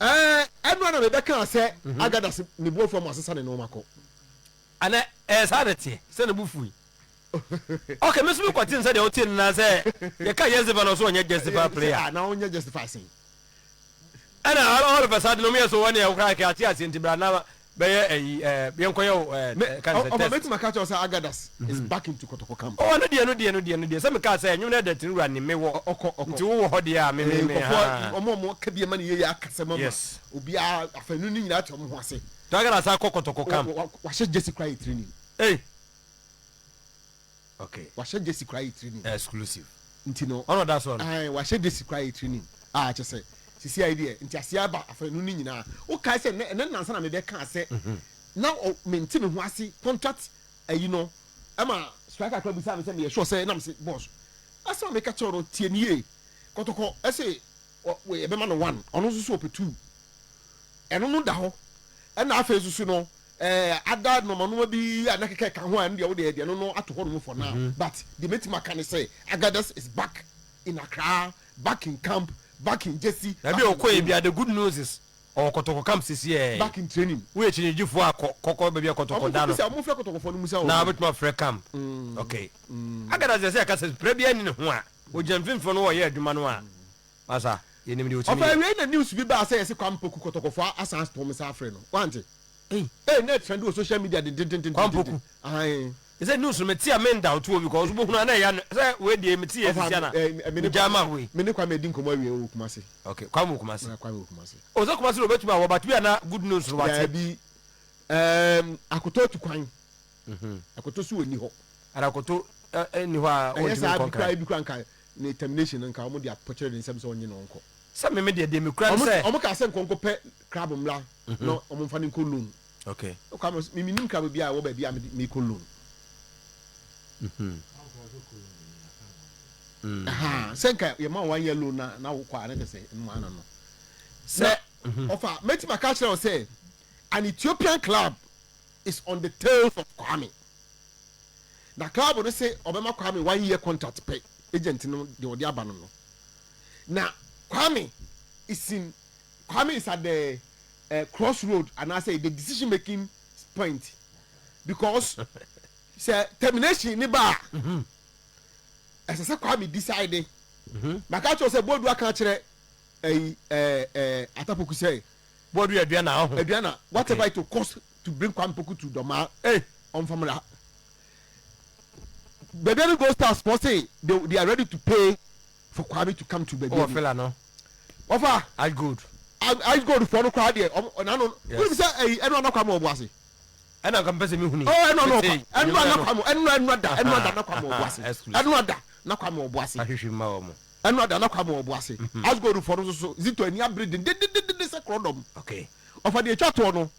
Ɛɛ ɛno na mebɛka sɛ Agadas ne buafoɔ ma asesa ne nneɛma kɔ. Ana ɛyɛ saa na teɛ sɛ ne bo fui? Ok, me nso mekɔte no sɛdeɛ wotee no na sɛ yɛka justify no, ɔso ɔnyɛ justify player. Ah, na ɔnyɛ justify sɛn? Ɛna all of a sudden ɔmo yɛ so wɔne ɛwokora kɛ ate aseɛ, nti bra na bɛyɛ ɛyi ɛɛ yɛnkɔyɛ wo ɛɛ kan sɛ ɔfa test. Mɛtumi aka kyerɛ wo sɛ Agadas is back into Kɔtɔkɔ camp. Ɔwɔ no deɛ no deɛ no deɛ no deɛ sɛ mekaa sɛ ɛnwom no ɛdɛ tene wura ne me wɔ ɔkɔ ɔkɔ nti wowɔ hɔ deɛ a me me me nkɔfoɔ haa. Ɔmo a ɔmo ka bi ama ne yie akasɛm ama obiara afanu no nyinaa te ɔmo ho ase. To Agadas akɔ Kɔtɔkɔ camp. Wahyɛ jersey kora yɛ training. Ei, okay. Wahyɛ jersey kora yɛ training. Exclusive. Nti no ɔno ɔda so no. Ae, wahyɛ jersey kora yɛ training a kyɛ sɛ sisi ayi deɛ nti aseɛ aba afanu no nyinaa. Wokae sɛ ɛnɛ nansa na mebɛka sɛ na mente me ho ase contract ayi no, ɛma striker kora bisa me sɛ meyɛ sure sɛ nam sɛ boss asɛm a meka kyerɛ no, tie ne yie. Kɔtɔkɔ ɛsɛ yɛbɛma no one, ɔno nso so ɔpɛ two. Ɛno no da hɔ. Ɛna afei nso so no ada nɔɔma bi a na keka ka ho a, ɛno deɛ wode deɛ no ato hɔ nom for now. But deɛ mɛtumi aka ne sɛ Agadas is back in Accra, back in camp, back in jersey. Baabi a ɔkɔ yɛ bia, the good news is ɔwɔ Kɔtɔkɔ camp sisi ɛ. Back in training. Woyɛ kyinigyifoɔ a, kɔ kɔkɔ baabi a Kɔtɔkɔ da no. Ɔmo fɛ Kɔtɔkɔfoɔ no musa. Na wobɛtumi afrɛ camp. Okay, Agadas deɛ, sɛ yɛka sɛ pira biara ni ne ho a, ogyina mfimfini no wɔyɛ adwuma no a, masa yɛnim deɛ ɔtumi Ɔfa yɛ. awie na news bi baa sɛ yɛsɛ Kwame Poku, Kɔtɔkɔfoɔ asan tɔn sa afrɛ no, wante? Ei. Ee, na trend wɔ social media dendendenden. Kwame Poku. Ahan. Sɛ news no mete a, menda wo to because wobɛhunu a na ɛyɛ sɛ wei deɛ mete yɛ sisi ana megya ma wei. Me ne Kwame adi nkɔmmɔ awie wɔ Kumase. Okay, Kwame wɔ Kumase. Kwame wɔ Kumase. O sɛ Kumase na obɛtumi awɔ, but bi a na good news no wate. Daabi, Akoto atu kwan. Akoto so wɔ ni hɔ. Ara Akoto ni hɔ a. Ɛyɛ ɔntumi saa nkɔ bi kura Nkran. Bi kura nka ne termination no, nka ɔmo de apɔkyerɛ ne nsɛm sɛ ɔnye no ɔnkɔ. Sɛ meme deɛ mekura no sɛ ɔmo ka sɛ nkɔnkɔ pɛ club mmra na ɔmo nfa ne nkɔ loan. Kwame, mimi nim club bi a ɛwɔ baabi a mede mekɔ loan. Aha, sɛ nka yɛma one year loan na wokɔ a, ne kyɛ sɛ ɛno ana no sɛ na ɔfa mɛtumi aka kyerɛ wo sɛ an Ethiopian club is on the tails of Kwame, na club no sɛ ɔbɛma Kwame one year contract pɛ. Agent no deɛ ɔde aba no, na Kwame is at the crossroad anaasɛ the decision making point, because sɛ termination ni ba a, ɛsɛ sɛ Kwame decide. Maka kyerɛ sɛ Boadu aka kyerɛ ɛyi ɛɛ ɛɛ Atapoku sɛ Boadu Aduana ɔho. Aduana, whatever it will cost to bring Kwame Poku to Dɔmaa, ɔnfamra. Bibiani Gold Stars fɔ say they are ready to pay for Kwame to come to Wɔ Bibiani. Fila no. Wɔfa Ash Gold. Ash Gold fɔ no koraa deɛ, ɔmo ɔnano wọ́n sɛ ɛyi ɛnu ana Kwame ɔbo ase. Ɛna nka mpɛ sɛ mehuni. Ɔ ɛnu ana ɔkwa ɛnu ana Kwame ɛnu ada ɛnu ada na Kwame ɔbo ase. Ɛnu ada na Kwame ɔbo ase. Ahwehwɛ mu ma wɔ mo. Ɛnu ada na Kwame ɔbo ase. Ash Gold fɔ no nso so Zito ani abere dendendendende sɛ korɔdɔm. Ɔfa deɛ etwa toɔ no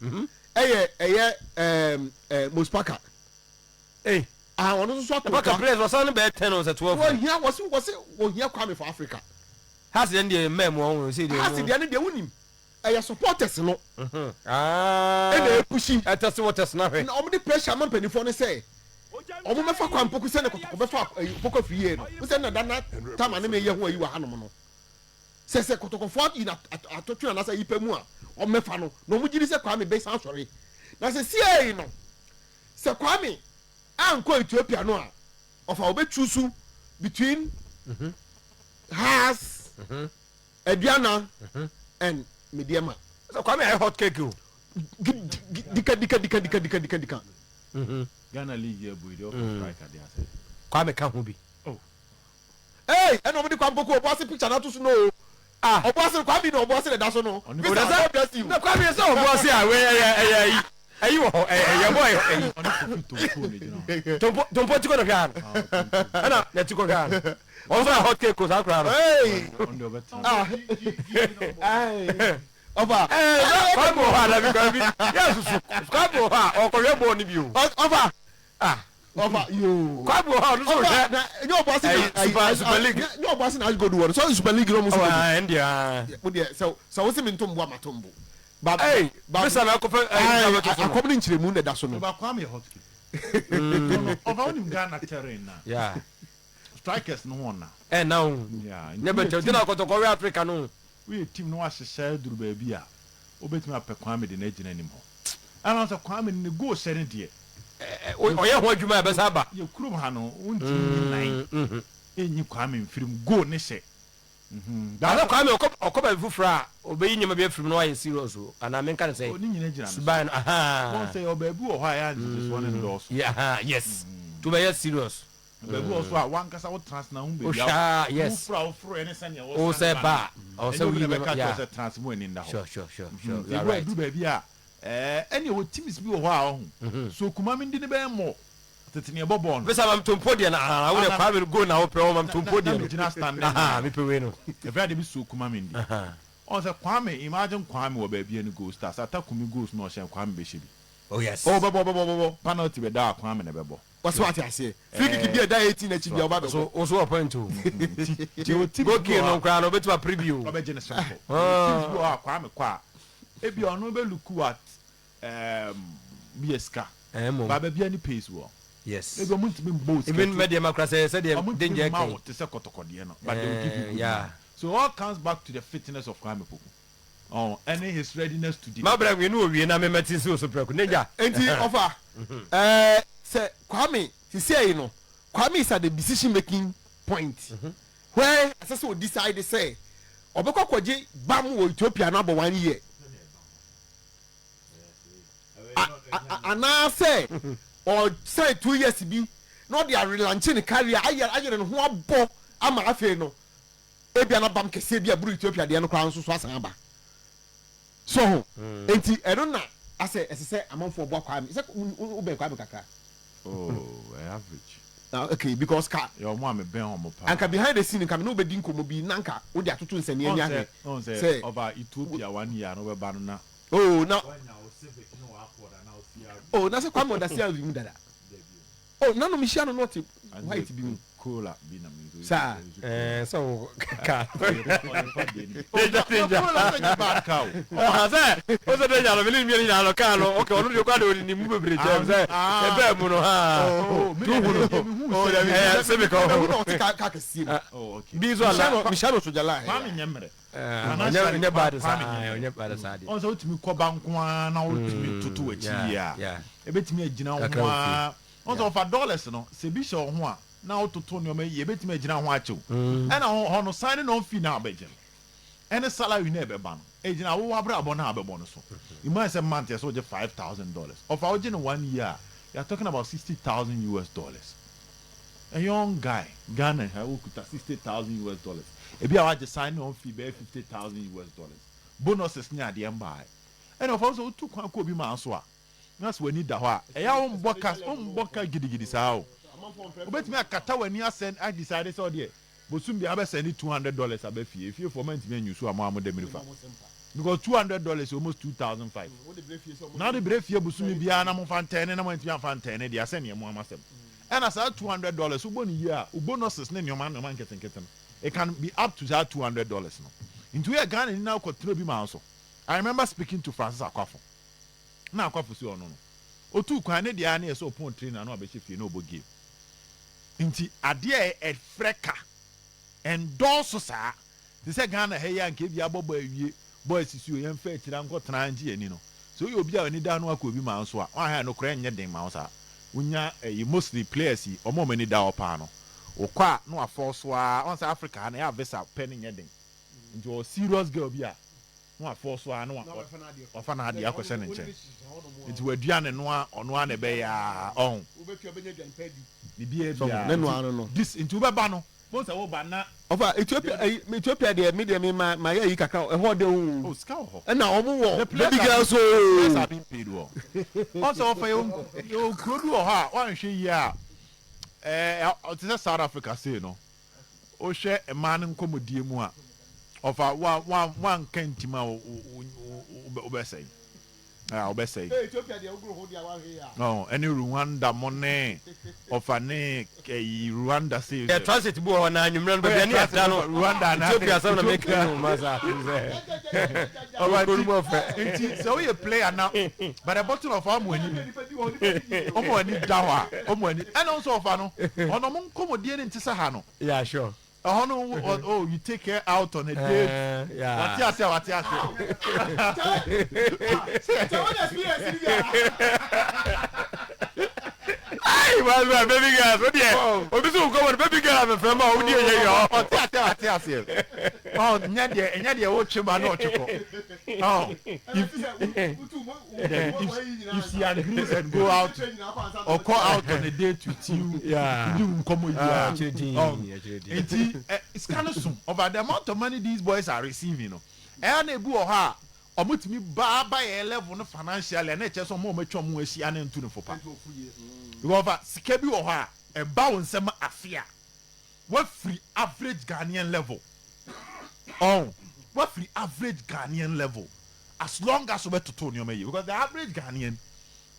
ɛyɛ ɛɛ ɛɛ Mospaka. Ei. Ah, ɔno nso so ato Paka dwa. players wɔsan no bɛyɛ 10 o sɛ 12. Wɔhia wɔsi wɔhia Kwame for Africa. Hearts deɛ no deɛ mmɛn mu ɔho sɛ deɛ. Hearts deɛ no deɛ, wonim ɛyɛ supporters no Ah. ɛna epush. Ɛtɛse wɔ tɛse na hwɛ. Na wɔn de pressure ama mpanimfoɔ no sɛ wɔn bɛfa Kwame Poku sɛ ne Kɔtɔkɔ bɛfa ɛyi Poku afiri yie no sɛ na dana tama ne me yɛ ho ayi wɔ hanom no sɛ Kɔtɔkɔfoɔ yi na atɔtwe anaasɛ ayi pɛ mu a, wɔn bɛfa no na wɔn gyi di sɛ Kwame bɛsan sɔre. Na sɛ sie yi no sɛ Kwame ankɔ Ethiopia no a, ɔfa wɔbɛ choose between Hearts, Aduana and Medeama. Sɛ Kwame ayɛ hot cake o. Dika dika dika dika dika dika dika. Ghana league yɛ bu yi deɛ, ɔkɔ striker de asɛ. Kwame ka ho bi. Ee, ɛna ɔmo de Kwame Poku ɔbo ase picture n'ato so no o. Ah. Ɔbo ase Kwame na ɔbo ase na ɛda so no. Ɔne Visa, God bless you. Na Kwame sɛ ɔbo ase a, wei ɛyɛ ayi wɔ hɔ, ɛyɛ bɔ ɛyi. Ɔne Kofi Tompo na gyina hɔ. Tompo Tompo ti kɔ na hwɛ ano. Ah, Tompo. Ɛna na ti kɔ hwɛ ano. Ɔno nso yɛ hot cake o saa koraa no. Hey. Ɔno deɛ ɔbɛtena. Ah. Hey. Ɔfa. Ɛɛ, Kwame wɔ hɔ a, dabi, Kwame yɛ susu Kwame wɔ hɔ a, ɔkɔhwɛ bɔɔl no bi o. Ɔfa. Ah. Ɔfa yoo. Kwame wɔ hɔ a, ɔno nso Ɔfa hwɛ. na nye ɔbo ase na Ɛyi, Super League. Nye ɔbo ase na Ash Gold wɔ no sɛ Super League na ɔmo nso Ɔwɔ bɔ ɛn deɛ ah. bi. Mo deɛ sɛ wosi mi ntombo a, ma tombo. Ba Ɛy, ba visa na akɔfɛ ɛyi visa bɛto so no. Akɔm ne nkyerɛmu na ɛda so no. Ɔba Kwame yɛ hot cake. Ɔno ɔba, wonim Ghana terrain na strikers no ho ɔna. Ɛ na o. Yeah, Ne bɛ tɛ ntina Kɔtɔkɔ wɛ Africa no. Woyɛ team na wahyehyɛ aduru baabi a, wobɛtumi apɛ Kwame de no agyina anim hɔ. Ɛna sɛ Kwame ne goal hyɛ no deɛ, ɔyɛ ho adwuma a ɛbɛsa aba. Yɛ kurom ha no, wontumi nyi nan ɛnyi Kwame mfirim goal ne hyɛ. Asa Kwame ɔkɔ baabi foforɔ a, ɔbɛyi nneɛma bi afiri mu na wayɛ serious o, anaa menka ne sɛ ne nyina gyina no so. Suban no, aha. Wɔn sɛ yɛ baabi wɔ hɔ a ɛyɛ angyegyesoɔ no ndɔɔso. Yeah, aha, yes. To bɛyɛ serious. Baabi wɔ so a wankasa wotena ase na ho baabi a yes. Woforo a woforo ɛne sɛnea wo sɛ ba a ɔwɔ ɛnyɛ sɛ obi woyi na bɛka nneɛma kyerɛ yeah. sɛ tena ase mu ani nda hɔ. Sure, you are Ebi right. adu baabi a ɛne ɛwɔ teams bi wɔ hɔ a ɔho so kuma mi ndi ne bɛyɛ mmɔ tete ne ɛbɔ bɔɔl no. Bɛsɛ mam tompo deɛ no, ah, wo de Ah, Kwame go na wopɛ wo mam tompo na deɛ no. megyina standing. Aha, mepɛ wei no. Ɛfɛ ade bi so kuma mi ndi. Ɔn sɛ Kwame, imagine Kwame wɔ baabi a ne goal stars atakumi goals na ɔhyɛn Kwame bɛhyɛ bi. Oh yes. Oh, bɛbɔ, bɛbɔ, bɛbɔ. Penalty bɛda a, Kwame na bɛbɔ. Wɔsɛ wate aseɛ, free kick bi a ɛda 18 akyi bi a ɔba So bɛbɔ. wo so wɔ point o. Nti ɛwɔ teams Goal bi kick wɔ no hɔ koraa no wobɛtumi apere bi o. a ɔbɛgye ne simple. Ah. Teams bi wɔ hɔ a Kwame kɔ a, ebi ɔno bɛ look at bi yɛ sika. Mmom. Ba baabi a ne pace wɔ. Yes. Ebi ɔmo ntumi mbɔ o sika Even tu. mɛdeɛ ma kora sɛ sɛdeɛ Ɔmo danger ntumi ma kɛn. wo te sɛ kɔtɔkɔdeɛ no, but they will give you good yeah. money. So it all comes back to the fitness of Kwame Poku. Oh, and his readiness to Ma brɛ nwi ne owie na memɛte nsi wo so prɛko danger. Nti ɔfa sɛ Kwame sisi yi no, Kwame is at the decision making point where ɛsɛ sɛ o decide sɛ ɔbɛkɔ akɔgye bam wɔ Ethiopia no abɔ one year anaasɛ ɔsɛn 2 years bi na ɔde arelaunch ne career, ayɛ ayɛrɛ ne ho abɔ ama afei no ebia na bam kɛseɛ bi a buru Ethiopia deɛ no koraa nso so asan aba so ho. Nti ɛno na asɛ ɛsɛ sɛ amanfoɔ bɔ Kwame sɛ wobɛn Kwame kakra. Oh, average. Ah, okay, because ka yɛ ɔmo a mebɛn ɔmo paa. Anka behind the scene nka me ne wobɛdi nkɔmmɔ bi na nka wode atoto nsɛnea ani ahwɛ. Ɔn sɛ sɛ ɔba Ethiopia one year no, ɔbɛba no na oh, na wanya o Civic ne o Accord ana o CRV. Oh, na sɛ Kwame ɔda CRV mu dada. Oh, nanom hyia no na ɔte white bi mu. Corolla bi na mi nso. Saa. Sɛ wo ka Oh, danger, danger. Corolla sɛ nyɛ bad car o. Ah, sɛ o sɛ danger no mene mmienu nyinaa no kaa no, okay, ɔno deɛ kɔ ade ɔde ne mu bebree kyɛm sɛ Ah. ɛbɛɛ mu no ha. Oh, mi Tu hu no. de mi hu Oh, sɛ dabi. Ɛyɛ Civic Ɛhu ɔho. na ɔte kaa kɛseɛ mu. Oh, okay. Bi nso Mehyia ana no, mehyia no sojala. Kwame nyɛ mmerɛ. Ɔnyɛ bad saa, Kwame nyɛ mmerɛ. ɔnyɛ bad saa deɛ. Ɔn sɛ wotumi kɔba nko ara na wotumi toto w'akyi yie a, ebetumi agyina wo Kakra ho wɔ fie. ara. Ɔn sɛ ɔfa dollars no sɛ bi hyɛ wo ho a na wototo nneɛma yie, ebetumi agyina ho akyɛw. Ɛna hɔ no signing on fee na abɛgye no ɛne salary na ɛbɛba no egyina wo abrabɔ na abɛbɔ no so. Imagine sɛ month yɛ sɛ wogye $5,000, ɔfa wogye no one year a, you are talking about US$60,000. A young guy, Ghana ha, wokuta US$60,000, ebi a wagye signing on fee bɛyɛ US$50,000, bonuses ne adeɛ mbaa. Ɛna ɔfa sɛ wotu kwan kɔ obi maa so a, na sɛ w'ani da hɔ a, ɛyɛ a wombɔ ka, wombɔ ka gidigidi saa o. Wobɛtumi akata w'ani asɛn adecide sɛ ɔdeɛ bosom bi abɛsɛne $200 aba fie. Efiefoɔ ma ntumi anyi so a, mo a mo da mirifa, because $200, almost 2,500 na wode brɛ fie bosomi biara na momfa ntɛne na moantumi amfa ntɛne deɛ asɛneɛ mo ama sɛm. Ɛna saa $200 wobɔ no yie a, wo bonuses ne nneɔma nneɔma nketenkete no, it can be up to saa $200 no. Nti woyɛ Ghana ni na wokɔtena bi ma so. I remember speaking to Francis Akwafo na Akwafo si ɔno no otu kwan ne deɛ a ne yɛ sɛ ɔpɔn trainer na wabɛhyɛ fie na ɔbɔ game. Nti adeɛ a ɛfrɛ ka ɛndɔɔso saa te sɛ Ghana ha yi a, nka ebi abɔ bɔ awie bɔ asisi o, yɛmfa akyira nkɔtena ngye yɛni no. Sɛ woyɛ obi a ɔni da no akɔ obi ma nso a, wahwɛ no korɛ nyɛ den ma wo saa. Wonya ɛyi, mostly players yi, ɔmo a ɔmo ani da hɔ paa no, wokɔ a na wafɔ so a, ɔn sɛ Africa ha no ɛyɛ a visa pɛ no nyɛ den. Nti ɔwɔ serious girl bi a, na wafɔ so a na wafa n'adeɛ akɔhyɛ ne nkyɛn. Nti waduane no a, ɔno a na ɛbɛyɛ a ɔn biribiara biara. Ne noa no. This nti wobɛba no mo sɛ woba na Ɔfa Ethiopia ayi, Ethiopia deɛ, mi deɛ mi ma yɛ ayi kakra, ɛhɔ de o. Oh, sika wɔ hɔ. Ɛna ɔmo wɔ The players baby girls o. Players are being paid well. Ɔn sɛ ɔfa yɛ kuro bi wɔ hɔ a wanhwɛ yie a, ɔte sɛ South Africa sei no, wohwɛ mmaa no nkɔmmɔdie mu a, ɔfa wa wa wanka ntim a, wobɛsɛe a, wobɛsɛe. Ethiopia deɛ, wogoro ho deɛ wahwɛ yi a. Ɔn ɛne Rwanda mo ne ɔfa ne ɛyi Rwanda sei. Yɛ transit bi wɔ hɔ na anwummerɛ no baabi a ne yɛda no. Rwanda na Ethiopia asɛm na meka no ma saa sɛ Ɔba kuro no mu ɔfɛ. Nti sɛ woyɛ player na but the bottle of ɔmo ani, ɔmo ani da hɔ a, ɔmo ani ɛna nso ɔfa no ɔno ɔmo nkɔmmɔdie ne nte sɛ ha no. Yeah, sure. Ɛhɔ no wo oh you take her out on a date. Wate ase a wate ase. Ayi wa wa baby girl so deɛ obi so nkɔmɔ no baby girl afɛfɛ ma ɔdi ɛyɛ yɔ. Ɔte ase a wate aseɛ. Ɔn nyɛ deɛ ɛnyɛ deɛ wotwe ba na ɔtwe kɔ. Ɔn if if she agrees and go out or call out on a date with you di nkɔmɔ yi a ɔn nti sika no so over the amount of money these boys are receiving no ɛyɛ na ebi wɔ hɔ a ɔmo tumi ba ba yɛ level no financially ɛna ɛkyɛ sɛ ɔmo a ɔmo atwa ɔmo ahyia ne ntu ne fo pa because sika bi wɔ hɔ a ɛba wɔn nsɛm afe a wafiri average Ghanaian level, ɔn wafiri average Ghanaian level as long as wobɛtoto nneɛma yie, because the average Ghanaian,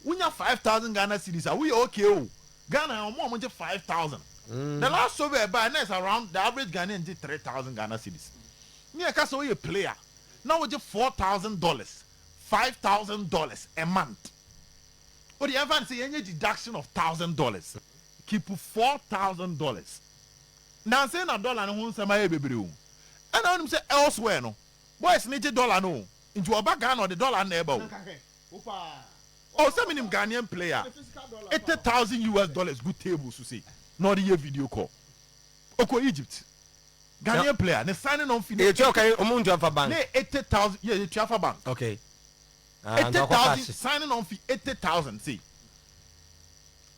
wonya 5,000 Ghana cedis a, woyɛ okay o. Ghana, ɔmo a ɔmo gye 5,000, the last survey ɛba ɛna is around the average Ghanaian gye 3,000 Ghana cedis. Ne yɛ ka sɛ woyɛ player na wogye $4,000, $5,000 a month, o de yɛn fa ne sɛ yɛn nyɛ deduction of $1,000, keep $4,000. Nansi na dollar ne ho nsɛm ayɛ bebree o. Ɛna wɔn sɛ elsewhere no, boys ne gye dollar no o, nti ɔba Ghana, ɔde dollar na ɛba o. Ɔ sɛ minim Ghanaian player US$80,000 gu table so sei na ɔde yɛ video call okɔ Egypt. Ghanaian player ne signing on fee. Etua ɔka ɔmo ntua fa bank. Ne 80,000 yɛ etua fa bank. 80,000 signing on fee, 80,000 sei.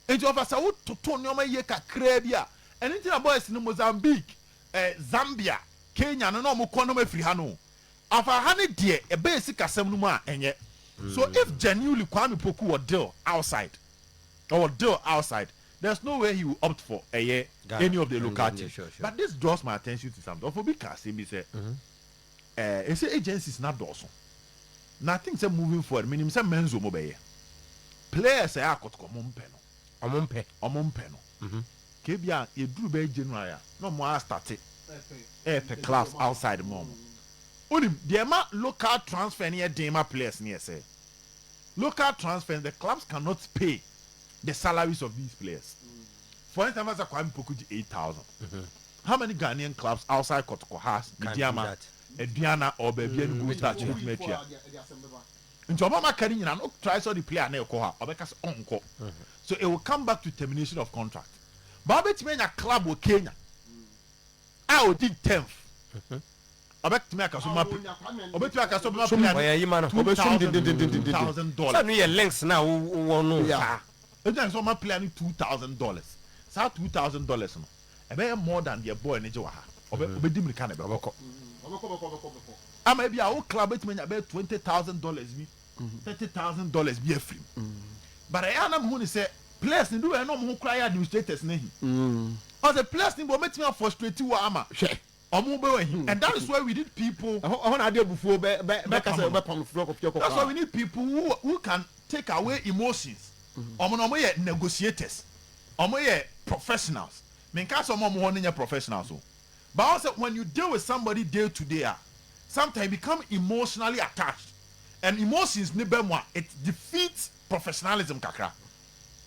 Nti ɔfa sɛ wototo nneɛma yie kakraa bi a, ɛno nti na boys no Mozambique, Zambia, Kenya no na ɔmo kɔ no afiri ha no. Afa ha ne deɛ ɛbɛyɛ sikasɛm no mu a ɛnyɛ so. If genuinely Kwame Poku wɔ deal outside, ɔwɔ deal outside, there's no way he will opt for ɛyɛ Ghana. Any of the local teams. But this draws my attention to something. Ɔfɔ bi ka asɛm bi sɛ ɛsɛ agencies na dɔɔso na I think sɛ moving forward, menim sɛ Menzo mo bɛyɛ players ɛyɛ akɔtɔkɔ mo mpɛ no. Ɔmo mpɛ. Ɔmo mpɛ no kebi a yɛduru bɛyɛ January a na ɔmo astart ɛɛpɛ clubs outside mu. Ɔmo onim deɛ ɛma local transfer no yɛ den ma players no yɛ sɛ local transfer, the clubs cannot pay the salaries of these players. For instance, sɛ Kwame Poku gye 8,000, how many Ghanaian clubs outside Kotoko has Can't do Medeama, that. Aduana or baabi mm, Gold Stars wotumi atua? Nti ɔmo ama kari nyinaa no try sɛ ɔde player na ɛkɔ hɔ a, ɔbɛka sɛ ɔnkɔ, so it will come back to termination of contract. But ɔbɛtumi anya club wɔ Kenya a odi 10th, ɔbɛtumi aka so ma, ɔbɛtumi aka so ma player Ɔyɛ yi ma no. two Ɔbɛsum thousand dendendendenden. $2,000. Sɛ no yɛ links na wowɔ no. Yeah. Ebi sɛ ɔma player no $2,000, saa $2,000 no ɛbɛyɛ more than deɛ boy ne gye wɔ ha. Ɔbɛ ɔbɛdi mirika na ɛbɛkɔ ama ebi a wo club bɛtumi anya bɛyɛ $20,000 bi, $30,000 bi afiri mu. But ɛyɛ anam hu ni sɛ players ni bi wɔ ɛna ɔmo ho kora yɛ administrators ne hi ɔsɛ players ni bi ɔmɛtumi afrustrate wɔ ama hwɛ ɔmo bɛ wɔ hi, and that is why we need people. Ɛhɔ na ade abufuo bɛ bɛ bɛka sɛ bɛpam firi ɔkɔ fie kɔ. That's why we need people who can take away emotions. Ɔmo na ɔmo yɛ negotiators, ɔmo yɛ professionals. Minka sɛ ɔmo hɔ no nyɛ professionals o, but also when you deal with somebody day to day, ah, sometimes you become emotionally attached, and emotions ne bɛ mu a, it defeats professionalism kakra.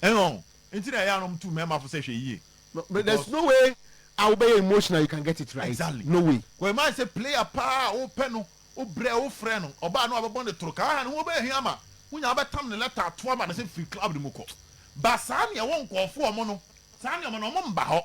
Ɛnɔ nti na ɛyɛ anom tu mɛɛma fo sɛ hwɛ yie. But there's no way a wobɛyɛ emotional you can get it right. No way. Kò ɛ sɛ player paa o pɛ no, o brɛ o frɛ no, ɔbaa no abɛbɔ ne toro kaa ne ho bɛyɛ hin ama wonya abɛtam ne letter ato ama ne sɛ firi club ne mu kɔ. Ba saa nea ɛwɔ nkɔɔfo ɔmo no, saa nea ɔmo no ɔmo mba hɔ,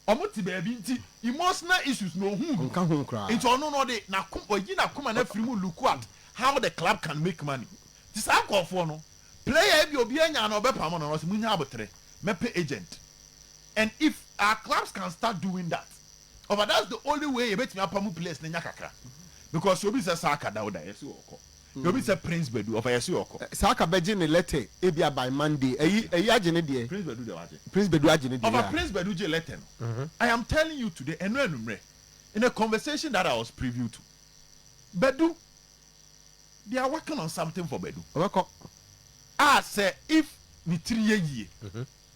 ɔmo te baabi, nti emotional issues na ohun bi. Nka ho koraa. Nti ɔno no ɔde n'akom, ɔyi n'akoma na firi mu, look at how the club can make money. Ti saa nkɔɔfoɔ no, player bi obi anya na ɔbɛpam no na ɔsɛ munya abotere mɛpɛ agent. And if our clubs can start doing that over, that's the only way yɛbɛtumi apamu players ne nya kakra, because obi sɛ Saaka Dawuda yɛsi ɔkɔ, obi sɛ Prince Bedu ɔfɛ yɛsi ɔkɔ. Saaka bɛgye ne letter ebia by Monday. Ɛyi agye ne deɛ. Prince Bedu de wagye. Prince Bedu agye ne deɛ. Ɔfa Prince Bedu gye letter no, I am telling you today, ɛnu enumere in a conversation that I was privy to, Bedu, they are working on something for Bedu. Ɔbɛkɔ. A sɛ if ne tiri yɛ yie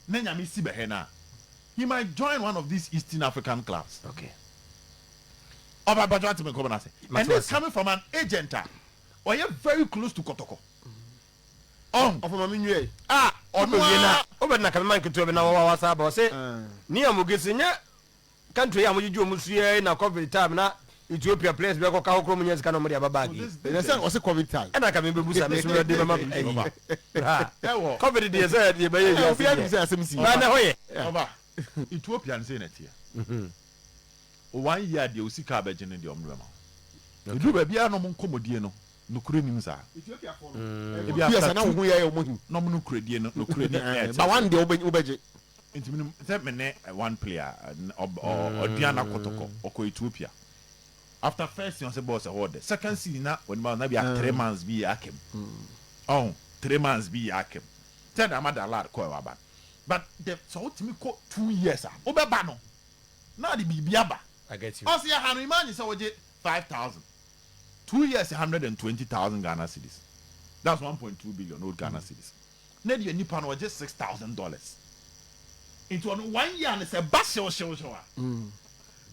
na Nyame si bɛhɛ na he might join one of these Eastern African clubs. Ɔba bàtò àti mi nkɔmɔ n'ase, and this coming from an agent a ɔyɛ very close to Kɔtɔkɔ ɔn. Ɔfɔ maame nwie. A ɔno Wobɛwie na a wobɛde na kamema nketewa bi na wɔwa wasa aba ɔsɛ ne amoge sɛ nyɛ. Country yi a wɔgyegye wɔn so yi na Covid time na Ethiopia players bɛkɔ ka hɔ koraa wɔn nya sika na wɔn de aba back yi. Ɛnɛ sɛ ɔse Covid time. Ɛna nka mi bɛ busa mi so de bɛma ayi. Covid deɛ sɛ deɛ bɛyɛ wiase deɛ. Ba na hɔ yɛ. Ɔba Ethiopia no sei na ɛteɛ. One year deɛ osika abɛgye no deɛ ɔmo de bɛma wo. Ɛduru baabi a na ɔmo nkɔmɔdie no nokorɛ nim saa. Ebi after two na ɔmo nokorɛdie no nokorɛ ni ɛɛte. Ba one deɛ wobɛgye. Nti menim sɛ me ne one player Aduana Kɔtɔkɔ ɔkɔ Ethiopia after first season ɔsɛ boss ɛhɔ ɔdɛ second season na wɔnim a na bi a 3 months bi yɛ akam ɔho 3 months bi yɛ akam sɛ na ama Dalad kɔ ɛwɔ aba but the sɛ wotumi kɔ 2 years a wobɛba no na de biribi aba. I get you. Ɔsɛ yɛ ha no, imagine sɛ wɔgye 5,000, 2 years, 120,000 Ghana cedis, that's 1.2 billion old Ghana cedis. Na deɛ nipa no ɔgye $6,000, nti ɔno one year no sɛ ba hyew hyew hyew a,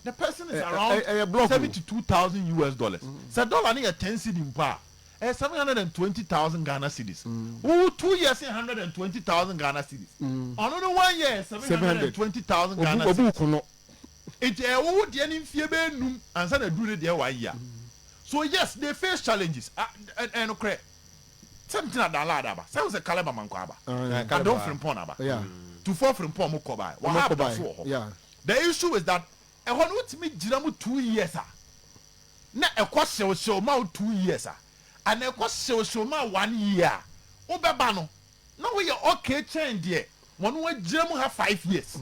the person is around ɛyɛ block o. US$72,000. Sɛ dollar no yɛ 10 cedi mpo a, ɛyɛ 720,000 Ghana cedis. Wo 2 years, 120,000 Ghana cedis. Ɔno no one year, 720,000 Ghana obu cedis. Kono. Nti ɛwɔ deɛ ne mfie bɛyɛ num ansa na duru ne deɛ one year. So yes, they face challenges. Ah, ɛno korɛ sɛm tina Danlad aba sɛm sɛ Caleb Amankwa aba, Adom Frimpong aba, Tufo Frimpong mo kɔ baa Wahab da so wɔ hɔ. The issue is that ɛhɔ no wotumi gyina mu 2 years a na ɛkɔ hyewhyew ma wo 2 years a ana ɛkɔ hyewhyew ma one year a, wobɛba no na woyɛ okay kyɛn deɛ wɔn wagyina mu ha 5 years.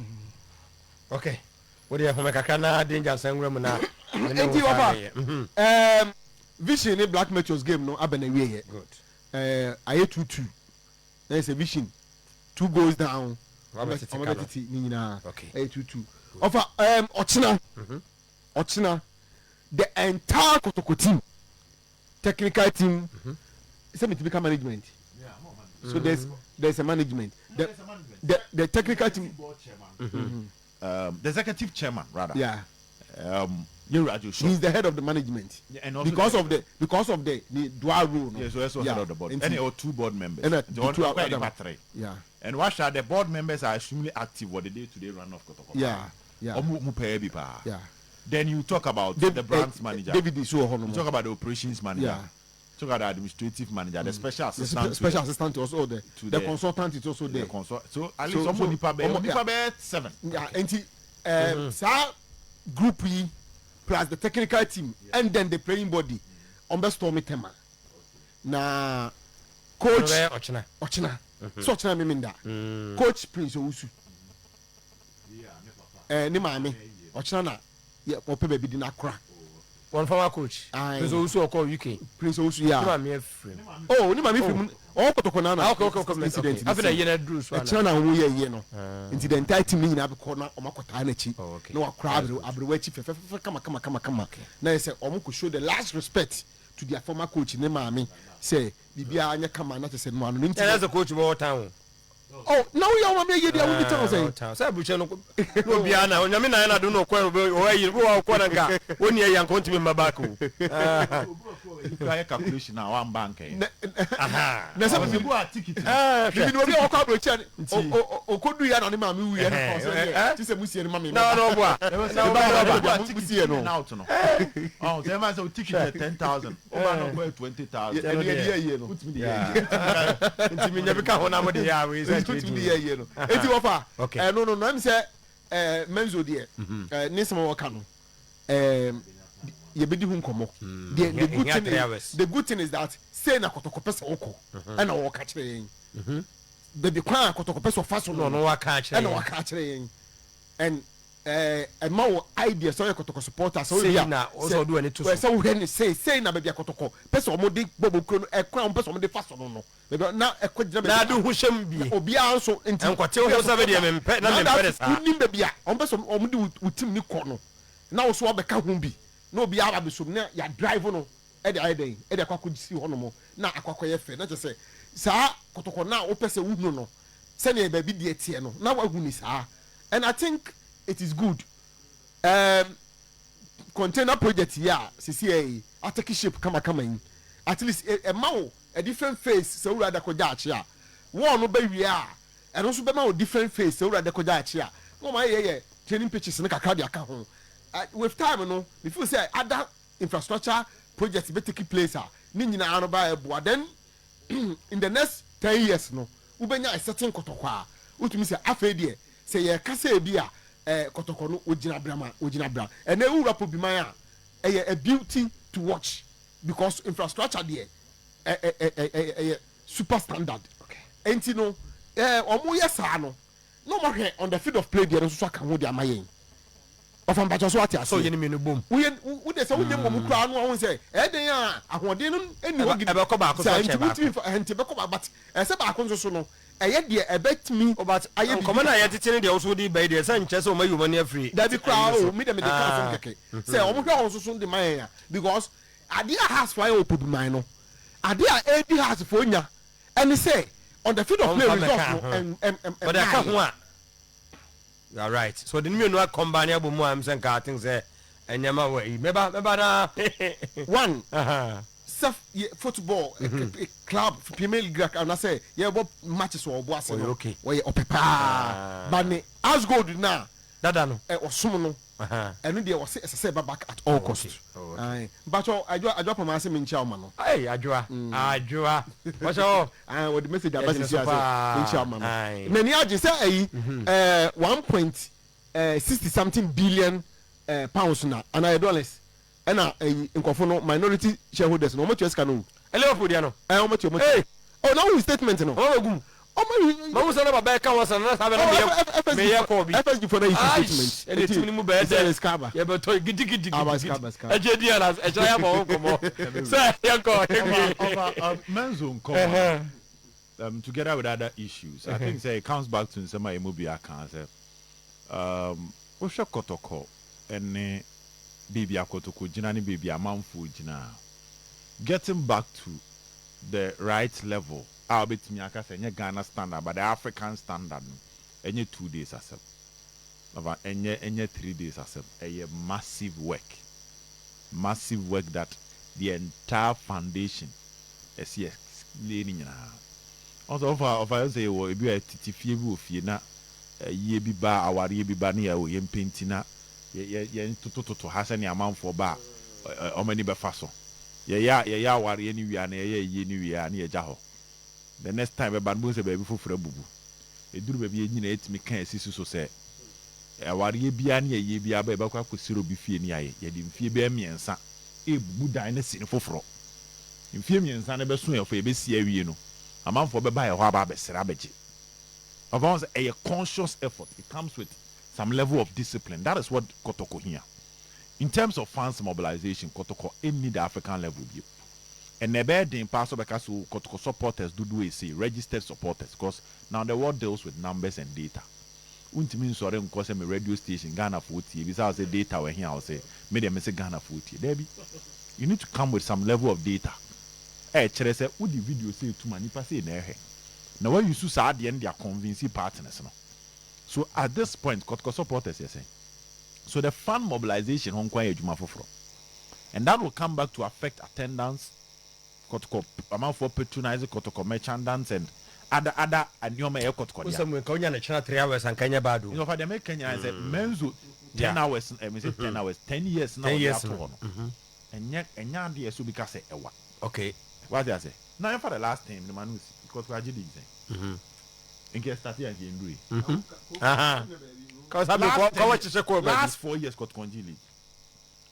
Okay, wode ɛhome kakra na danger nsa nwura mu na me ne wo Enti saa wɔfa yɛ. Vision ne Black Meteors game no aba na wie yɛ. Ayɛ 2-2 na yɛ sɛ Vision two goals down. Wabɛtete ɔmo ka no. bɛtete ne nyinaa. Ɛyɛ 2-2. Ɔfa ɔkyena ɔkyena the entire Kotoko team, technical team, sɛ mitumi ka management, so there's a management, the technical team. The executive chairman rather. Yewura Joshua. He's the head of the management. Yeah, and also because the- of the because of the dual role no. Yeah, so also head of the board. And there were two board members. And, The the one two quite other- nipa three. And watch out, the board members are extremely active with the day-to-day run of Kotoko. Omo mu pɛɛ bi paa. Then you talk about the branch manager. David is wɔ hɔ nom. You talk about the operations manager. Talk about the administrative manager, the special The assistant. special assistant also there. To The consultant is also there. The consult. So at least omo nipa bɛɛ nipa bɛɛ seven. Yeah, nti saa group yi plus the technical team and then the playing body ɔn bɛ storm Tema na coach Ɔno bɛyɛ ɔkyena. Ɔkyena so ɔkyena mímí nda coach Prince Owusu ne maame ɔkyena na yɛ ɔpɛ baabi di n'akora. Wɔn former coach. Aye. Prince Owusu ɔkɔ UK. Prince Owusu ya. Ne maame afiri mu. Oh, ne maame firi mu, ɔwɔ Kɔtɔkɔ nana. Ah, okay. Incident. Okay. Afei na yie na duru so ana. Ɛkyerɛ na wɔn yɛ yie no, nti the entire team ne nyinaa bɛkɔ na wɔn akɔtaa n'akyi na wakora aberewa akyi fɛfɛɛfɛ kama kama kama kama na yɛ sɛ wɔn kò show the last respect to their former coach ne maame sɛ biribiara nyɛ kama na kyerɛ sɛ no ano ne nti. Ɛnɛ sɛ coach bɔ ɔtan o. Oh, na woyɛ wɔn maame yie deɛ wɔn bi tɛn sɛn. Ɔtan sɛ aburukyɛ no na obiara na Onyame na ɛna do na ɔkɔ ɔwɔ ayi bi wa ɔkɔ na nka wɔnni ayi anka ɔntumi mma back o. Kura yɛ calculation a wamba nkɛyɛ. Na sɛ Ɔsɛ bu a ticket. Bibi ni obi a ɔkɔ aburokyi a okodu ya na ne maame wu yɛ no kɔ sɛ ɛyɛ ti sɛ musie no ma mi. Na ɔno ɔboa. Na ɔboa. ɔboa. Musie no. Out no. Ɔn sɛ ɛma sɛ o ticket yɛ 10,000. Ɔba no kɔ yɛ 20,000. Ɛdi ɛdi yɛ yie no. Wotumi de yɛ yie. Nti mi nya bi ka ho na mo de yɛ awo sɛ wotumi de yɛ yie no. Eti wɔfa ɛno no na mi sɛ Menzo deɛ ne nsɛm a wɔka no yɛbɛdi ho nkɔmmɔ deɛ. The good thing is that sei na Kɔtɔkɔ pɛ sɛ wokɔ ɛna wɔka kyerɛ yɛn baabi kwan a Kɔtɔkɔ pɛ sɛ ɔfa so no. Ɔno waka akyerɛ ɛna yɛn. waka akyerɛ yɛn and ɛma wɔ idea sɛ ɔyɛ Kɔtɔkɔ supporter sɛ Sei ɔyɛ na ɔsɛ ɔde w'ani to so. Sɛ wohwɛ ne sei sei na baabi a Kɔtɔkɔ pɛ sɛ ɔmo de bɔbɔ kuro no ɛkwan a ɔmo pɛ sɛ ɔmo de fa so no baabi a na ɛkɔ gyina Na ade ho hyɛm bie. Obiara nso nti Nkɔte wo ho sɛ bɛdeɛ mempɛ na mempɛ de saa. Wonim baabi a ɔmo pɛ sɛ ɔmo de wo team ni kɔ no na wo so wabɛka ho bi na obiara aba bɛsom na yɛ drive no ɛde ayɛ dɛn ɛde akɔ akɔ si hɔ nom na akɔ akɔyɛ fɛ na kyerɛ sɛ saa Kɔtɔkɔ na wopɛ sɛ wohu no sɛnea baabi deɛ teɛ no na wahu ni saa. And I think it is good container project yi a sisi yɛ yi atake shape kamakama yi, at least ɛma wo a different face sɛ wura adakɔgya akyi a wɔn no bɛwie a ɛno nso bɛma wo different face sɛ wura adakɔgya akyi a na wɔn ayɛ yɛ. Training pitches no kakra de aka ho. With time no, me feel sɛ other infrastructure projects bɛ take place a ne nyinaa no ba ɛboa. Then in the next 10 years no, wobɛnya a certain Kɔtɔkɔ a wotumi sɛ afei deɛ sɛ yɛka sɛ ebi a Kɔtɔkɔ no ogyina brama, ogyina bra. Ɛnna ewura Pobiman a, ɛyɛ a beauty to watch because infrastructure deɛ ɛ ɛ ɛ ɛ ɛyɛ super standard. Nti no ɔmo yɛ saa no na ɔmo ahwɛ on the field of play deɛ no nso so aka ho de ama yɛn. Ɔfa mpakyɛ so ate sɛ ɔyɛ aseɛ. Ne mmienu bom. Woyɛ wo de sɛ wonyɛ mmom koraa no, ɔho sɛ ɛyɛ a ahoɔden no ɛni hɔ gidi. Ɛbɛkɔ baako so sɛ akyɛ nti baako. wotumi fa nti ɛbɛkɔ baako, but ɛsɛ baako nso so no ɛyɛ deɛ ɛbɛtumi but ayɛ nkɔmɔ no a yɛtete no deɛ, wo so wode ba yi deɛ, sɛ nkyɛ sɛ ɔma yi ɔma ani afiri Dabi koraa ayi no o so. mi dɛ mi de ka asɛm kɛkɛ sɛ ɔmo hwɛ wɔn soso de ma yɛn a, because adeɛ a Hearts fo ayɛ wɔ Pobiman no, adeɛ a edi Hearts fo nya ɛne sɛ on the field of play Ɔmfa results mmɛka no ho. ɛn ɛn ɛn Ɔde aka ɛmmaa ho yɛ. a, you are right. So ɔde ne mmienu akɔmba ne abɔ mu a, m sɛ nka I think sɛ ɛnyɛma wɔ yi mɛba mɛba na One sɛ yɛ football club, Premier League anasɛ yɛbɔ matches wɔ ɔbo ase Ɔyɛ no, okay. wɔyɛ ɔpɛ paa, but ne Ashgold na dada no ɔsom no, ɛno deɛ wɔsɛ ɛsɛ sɛ ɛba back at all cost. Oh, okay. Aye. Mpatsɔ Adwoa, Adwoa pɔmɔ ase mi nkyɛn ɔma no. Ɛy, Adwoa, Adwoa wɔhyɛ hɔ. Ah, wɔde message aba Yɛgyina sisi so ase paa. mi nkyɛn ɔma no. N'ani agye sɛ ɛyi 1.60 something billion pounds na ana dollars, ɛna ɛyi nkɔfo no minority shareholders na wɔn tua sika no. Liverpool deɛ no. Ɛ wɔn tua, wɔn tua. Hey! Oh, na wɔn statement no. Ɔma bɛgum. Ɔmo yi. Mahu sɛ na baba ɛka wɔ sɛ na saa bɛ na meyɛ meyɛ kɔɔ bi. FSG fo na yi statement. Ɛde team no mu bɛyɛ dɛ sika aba. Yɛbɛtɔ gidigidi. Aba, sika aba, sika aba. Ɛkyɛ di ana ɛkyɛ yɛ bɔ ho nkɔmmɔ sɛ yɛnkɔ yɛnwie. Ɔfa Menzo nkɔmɔ together with other issues, I think sɛ it comes back to nsɛm a emu bi aka sɛ wohwɛ Kɔtɔkɔ ɛne beebi a Kɔtɔkɔ gyina ne beebi amanfoɔ gyina a, getting back to the right level a wobɛtumi aka sɛ ɛnyɛ Ghana standard but the African standard no, ɛnyɛ 2 days asɛm. Ɔfa ɛnyɛ 3 days asɛm. Ɛyɛ massive work, massive work that the entire foundation ɛsi yɛ lay ne nyinaa. Ɔsɛ ɔfa yɛ sɛ yɛwɔ ebi a tete fie bi wɔ fie na ɛyie bi ba, awareɛ bi ba ne yɛ wɔ yɛn paint na yɛ yɛ yɛn totototo ha sɛnea amanfoɔ ba a ɔmo ani bɛfa so. Yɛyɛ awareɛ ne wie a na yɛyɛ yie ne wie a ne yɛgya hɔ. The next time bɛba no, bó sɛ baabi foforɔ abubu. Eduru baabi yɛn nyinaa etumi ka esi so sɛ awareɛ biara ne yɛyie biara ba yɛbɛkɔ akɔsiri obi fie ne ayɛ. Yɛde mfie bɛyɛ 3 ebubu dan ne si ne foforɔ. Mfie 3 no bɛso yɛ fɔ yɛbɛsi awie no, amanfoɔ bɛba yɛ hɔ aba abɛsrɛ abɛgye. Ɔfa wɔn sɛ ɛyɛ conscious effort. It comes with some level of discipline. That is what Kɔtɔkɔ here in terms of fans mobilization. Kɔtɔkɔ ɛnni the African level bio. Ɛnna ɛbɛyɛ den paa so bɛka so Kɔtɔkɔ supporters dodoɔ ese registered supporters, because now the world deals with numbers and data. Wontumi nsɔre nkɔ sɛ me radio station Ghanafoɔ tie bisa wo sɛ data wɔ he a, wo sɛ me deɛ me sɛ Ghanafoɔ tie. Daabi, you need to come with some level of data. Ɛkyerɛ sɛ wode video sɛ etum a nipa sɛ na ɛhwɛ na wayi su saa adeɛ no de aconvince partners no. So at this point, Kɔtɔkɔ supporters yɛ sɛn? So the fan mobilization ho nkwan yɛ adwuma foforɔ, and that will come back to affect attendance, Kɔtɔkɔ amanfoɔ patronize Kɔtɔkɔ merchandise and other nneɛma ɛyɛ Kɔtɔkɔ dea. Wosɛ mu nka wonya ne kyena 3 hours anka nyɛ bad o. Nfa deɛ meka nyinaa sɛ Menzo 10 hours, ɛmi sɛ 10 hours, 10 years na 10 ɔde years ato no. hɔ no, ɛnyɛ adeɛ so bi ka sɛ ɛwa. Wate ase na yɛfa the last time ne ma no si Kɔtɔkɔ agye league sɛn nke start yɛ nke nduru yi. Kawusa bi kɔwɔ kyekyɛ kɔɔ baabi. Last 4 years Kɔtɔkɔ ngye league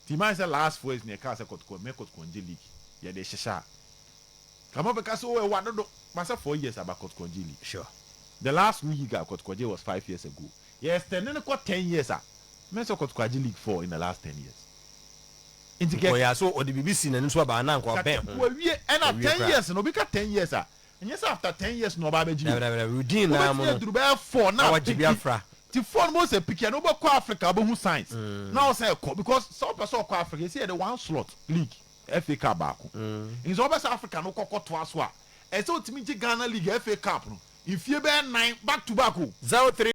ti maa sɛ last 4 years ne yɛ kaa sɛ Kɔtɔkɔ mɛ Kɔtɔkɔ ngye league yɛde hyehyɛ a kama bɛka sɛ o ɛwa dodo ma sɛ 4 years aba Kɔtɔkɔ ngye league. The last league a Kɔtɔkɔ gye was 5 years ago. Yɛ extend ne kɔ 10 years a, mɛ sɛ Kɔtɔkɔ agye league four in the last 10 years nti kɛ Nkɔyɛ so ɔde biribi si n'ani so aba ana nkɔ ɔbɛn ho. Wawie ɛna Wawie 10 koraa. years na obi ka 10 years a, ɛnyɛ sɛ after 10 years na ɔba abɛgye o. Dabidabi routine naa mu wobɛtumi no aduru bɛyɛ four na na wagye bi pick. afra. Ti four no mo sɛ pick no, wobɛkɔ Africa, wobɛhu signs na wo sɛ ɛkɔ, because sɛ wopɛ sɛ ɔkɔ Africa, ɛsɛ yɛde one slot league, FA Cup baako. Nti sɛ wobɛ sɛ Africa no kɔkɔ toa so a, ɛsɛ wotumi gye Ghana League, FA Cup no mfie bɛyɛ nine back to back o. 03.